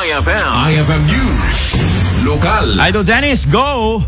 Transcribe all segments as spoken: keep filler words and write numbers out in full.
I F M. I F M News. Lokal. Idol Dennis, go!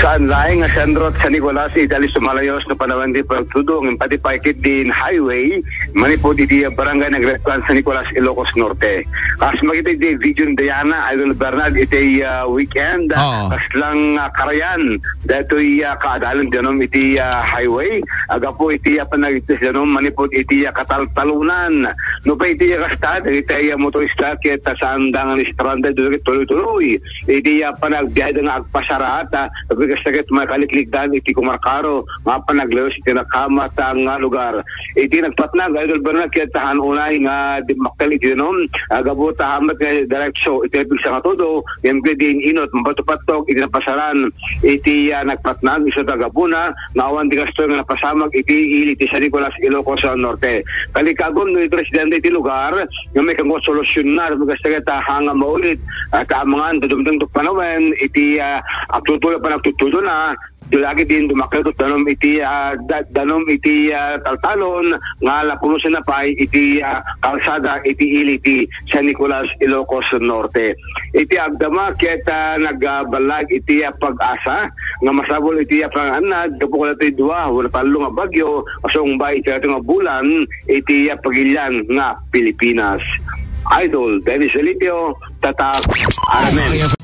Saan laeng nga Sentro San Nicolas iti alis sumalayos no panawen ti pagtudong, impati pay ket din highway, manipod iti Barangay Negretuan, San Nicolas, Ilocos Norte. Kas makita iti video ni Diana, Idol Bernard, iti, ah, weekend, Oo. Kaslang, ah, karayan, datoy, ah, kaadalan danom iti, ah, highway, agapu iti, ah, panagitesdanom manipod iti, ah, kataltalunan. No pa iti, ah, kasta, dagiti, ah, motorista, ket, ah, saan da nga stranded, dagiti tuloy-tuloy. Iti, ah, panagbiaheda nga agpasaraat, ah, kasta ket makaliklikdan iti kumarkaro, nga panaglayos iti nakamat, ah, nga lugar. Iti nagpatnag, Idol Bernard, ket han unay nga dimmakkel iti danom, ah, gapu ta hamat nga diretso iti pigsa nga tudo, ngem ket din inot, mapatupattok iti napasaran iti, ah, nagpatnag, isu ta gapuna, nga awan ti kastoy nga napasamak iti ili ti San Nicolas, Ilocos Norte. Kalikagom no iti residente iti lugar, nga may kanggo solusyon na, kasta ket, ah, hanga maulit, ah, ta amangan, dudumdum to panawen, iti, ah, agtutuloy panagtutudona, Dulagi din dumakkel ket danom iti, ah, da-, danom iti, ah, taltalon nga napunosen na pay iti, ah, kalsada iti ili ti San Nicolas, Ilocos Norte. Iti agdama ket, ah, nagballag iti, ah, pag-asa nga masapul iti, ah, panangannad gapu kadagiti dua wenno tallo nga bagyo a sumbay iti daytoy nga bulan iti, ah, pagilian nga Pilipinas. Idol Dennis Felicio, Tatak R M N.